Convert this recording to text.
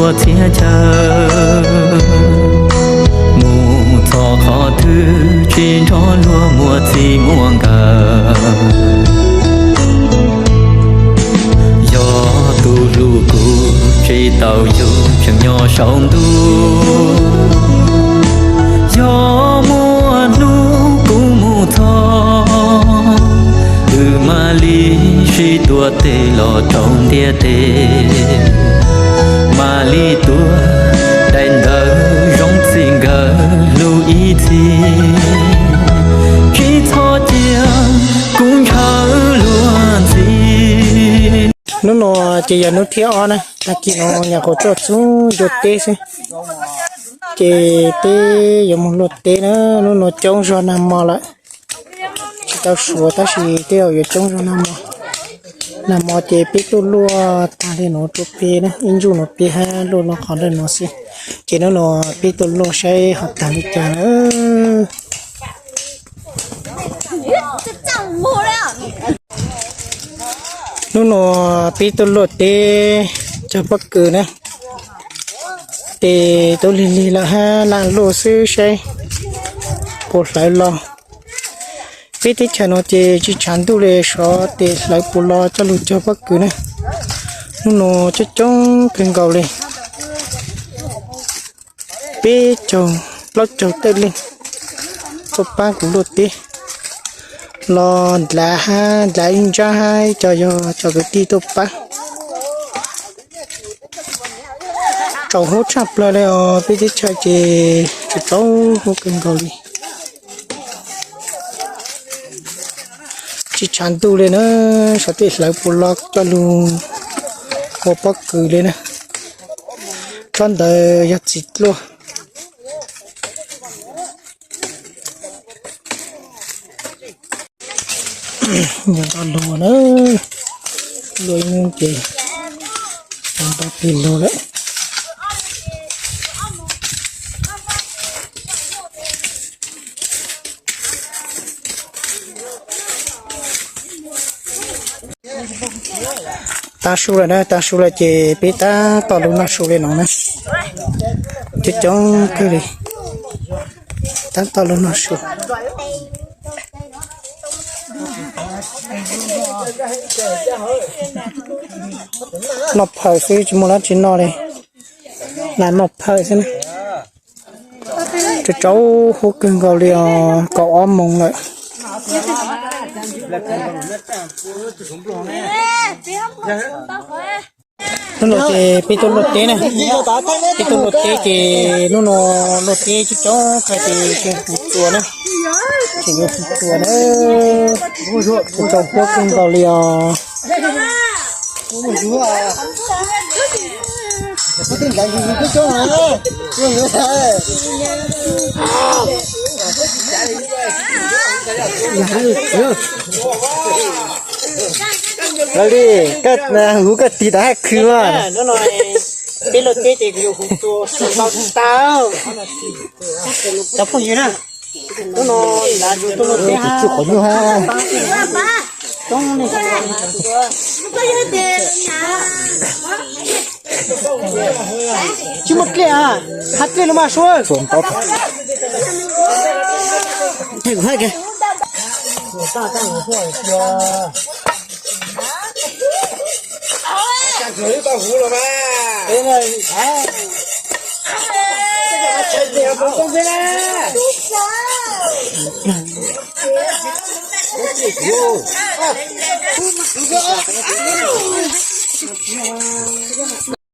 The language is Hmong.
Ua txhia chaw mus txog qhov twg tsis nrog luag muaj txij muaj nkawm. Yog tus hlub kuv tsis tau yug tseem nyob saum ntuj. Yog muaj hnub kuv mus txog, wb mam li sib tuav tes los rau ntiaj teb, mam li tuav daim ntawv zoo txij nkawm lub ib txhis. Tsis txhob cia kuv ntshaw luag ntxhi. Hnub no ces yog hnub thib ob na, tag kis no nyuam qhuav tuaj txog ncua teb xwb, ces peb yuav mus luaj teb na. Hnub no coob zog nag hmo lawm, tsis tau suav tab sis tej zaum yuav coob zog nag hmo. Nag hmo ces peb tuaj luaj tag li no rau pem na, ib ntsuj no peb hab luaj no qhov ntawm no xwb, ces hnub no peb tuaj luaj saib ho tag li cas na. Hnub no peb tuaj luaj teb cog pob kws na, ces tuaj lig lig lawm hab lam luaj xwb saib puas hlawv los. Peb teb chaws no ces tsis tshav ntuj li, sov tes hlawv puas los coj lug cog pob kws na. Hnub no coob coob kawg nkaus li, peb caug plaub caug tawm leej tuaj pab kuv luaj teb, los ndlav hab ndlav ib ntsab hab ib co yog cov kwv tij tuaj pab. Tsaus huab tshaj plawg li os, peb teb chaws ces tsaus huab kawg nkaus li. Tsis tshav ntuj li na, sov tes hlawv puas los coj lug ua pob kws li na. Tsob ntawd yog txiv dluaj. Yog tau lug na, lug ib hnub ces tau ntau plig lug lawm. Tag su lawm na, tag su lawm ces peb tab tom lug noj su li no na. Coob coob kawg li, tab tom lug noj su. Noj phawm xwb tsis muaj dab tsi noj li, lam noj phawm xwb na. Tsaus huab kawg nkaus li os, kaum ob moos lawm. Hnub no ces peb tuaj luaj teb na, peb tuaj luaj teb ces hnub no luaj teb coob coob kawg ces tseem hu txuas na, tseem yuav hu txuas na. Tsaus huab kawg nkaus li os. Lawv li, koj hu koj tig tau haj khwv mas. Peb luaj teb ces kuv yuav hu txuas tau tas. Cov phooj ywg na, hnub no lav zus tuaj luaj teb hab. Tsis muaj dlej a, hab dlej los mas Suav.